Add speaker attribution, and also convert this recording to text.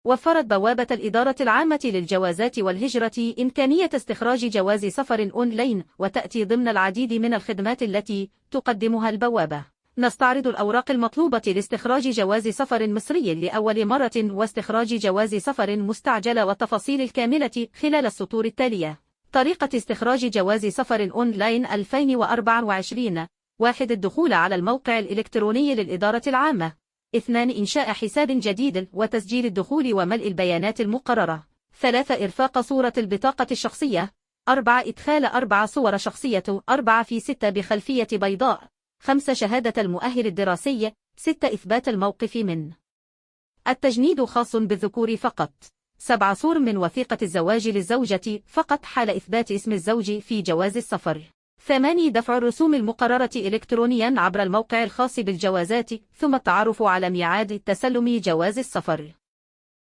Speaker 1: وفرت بوابة الإدارة العامة للجوازات والهجرة إمكانية استخراج جواز سفر أونلاين، وتأتي ضمن العديد من الخدمات التي تقدمها البوابة. نستعرض الأوراق المطلوبة لاستخراج جواز سفر مصري لأول مرة، واستخراج جواز سفر مستعجل، والتفاصيل الكاملة خلال السطور التالية. طريقة استخراج جواز سفر أونلاين 2024: 1. الدخول على الموقع الإلكتروني للإدارة العامة. 2. إنشاء حساب جديد وتسجيل الدخول وملء البيانات المقررة. 3. إرفاق صورة البطاقة الشخصية. 4. إدخال 4 صور شخصية 4x6 بخلفية بيضاء. 5. شهادة المؤهل الدراسي. 6. إثبات الموقف من التجنيد خاص بالذكور فقط. 7. صور من وثيقة الزواج للزوجة فقط حال إثبات اسم الزوج في جواز السفر. 8. دفع الرسوم المقررة إلكترونيا عبر الموقع الخاص بالجوازات، ثم التعرف على ميعاد تسلم جواز السفر.